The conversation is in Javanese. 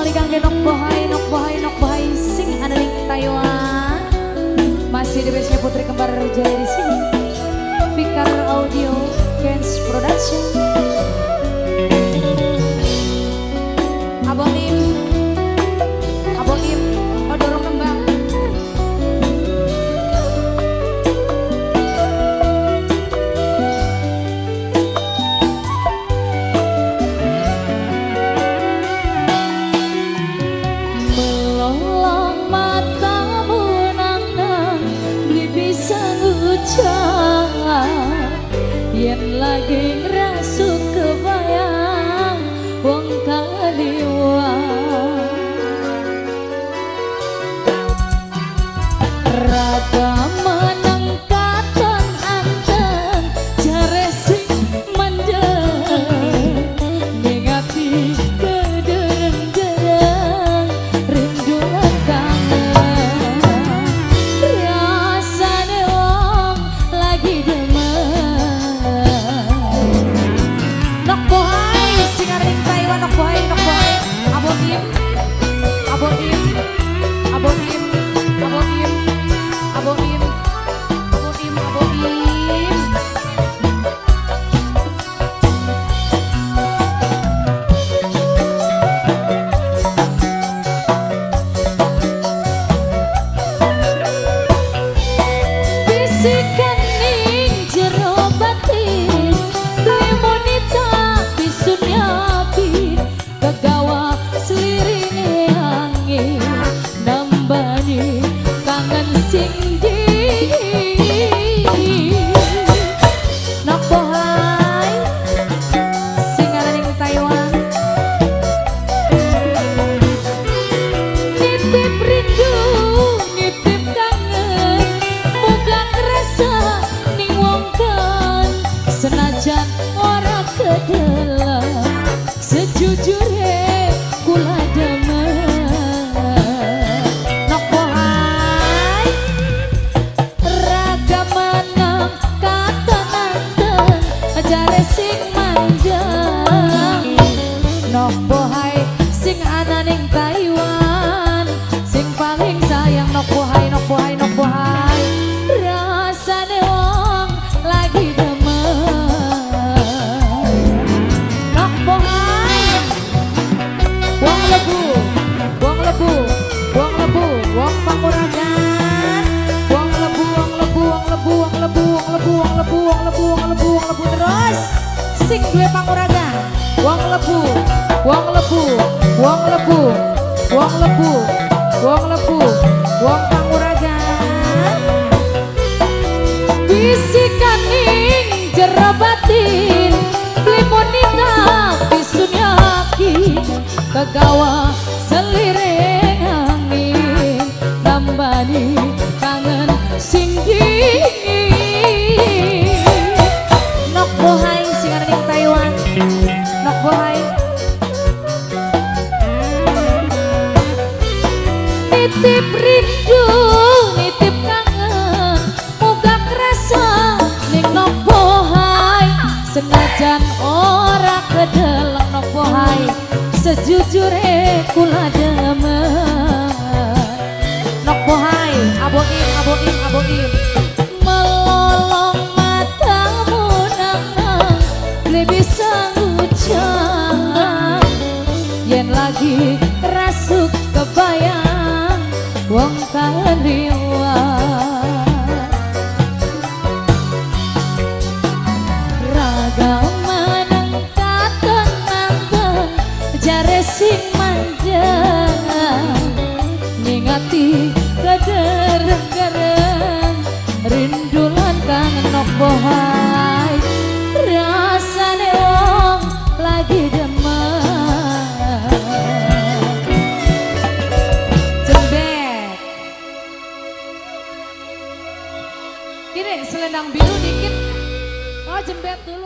Spesial kangge Nok Bohai, Nok Bohai, Nok Bohai sing ana ning Taiwan. Masih di base-nya Putri Kembar Jaya di sini. Fikar Audio Dance Production. Abang Im, Abang Im, oh dorong kembang. Melolong matamu nang nang beli bisa ngucap yen lagi ngrasuk kebayang wong kaliwat raga meneng katon anteng jare sing mendeng ning ati kedereng-dereng rindu lan kangen rasane wong lagi demen. Nok Bohai sing arep ning Taiwan, Nok Bohai, Nok Bohai, Abang Im, Abang Im, Abang Im, Abang Im, Abang Im, Abang Im, Abang Im. Bisikan ning jero batin limonita bisun yakin kegawa seliringe angin nambani kangen sing dingin. Nok Bohai sing ana ning Taiwan nitip rindu nitip kangen muga kerasa ning wong kan senajan ora kedeleng sejujure kula demen. Nok Bohai raga meneng katon anteng jare sing manjang. Nok Bohai sing ana ning Taiwan sing paling sayang. Nok Bohai, Nok Bohai, Nok Bohai rasane wong lagi demen. Nok Bohai wong lebu, wong lebu, wong lebu, wong panguragan, wong lebu, wong lebu, wong lebu, wong lebu, wong lebu, wong lebu, wong lebu, wong lebu, wong lebu terus sing duwe panguragan, wong lebu, wong lebu, wong lebu, wong lebu, wong lebu, wong panguragan. Bisikan ning jero batin limonita bisun yakin kegawa seliring angin nambani kangen sing dingin. Nok Bohai sing ana ning Taiwan, Nok Bohai nitip rindu nitip kangen muga kerasa ning Nok Bohai senajan ora kedeleng. Nok Bohai sejujure kula demen. Nok Bohai, Abang Im, Abang Im, Abang Im melolong matamu nang nang beli bisa ngucap yen lagi rasuk kebayang wong kaliwat raga meneng katon anteng jare sing manjang ning ati kedereng-dereng rindu lan kangen. Nok Bohai rasane wong lagi demen. Jembet gini selendang biru dikit, oh jembet dulu.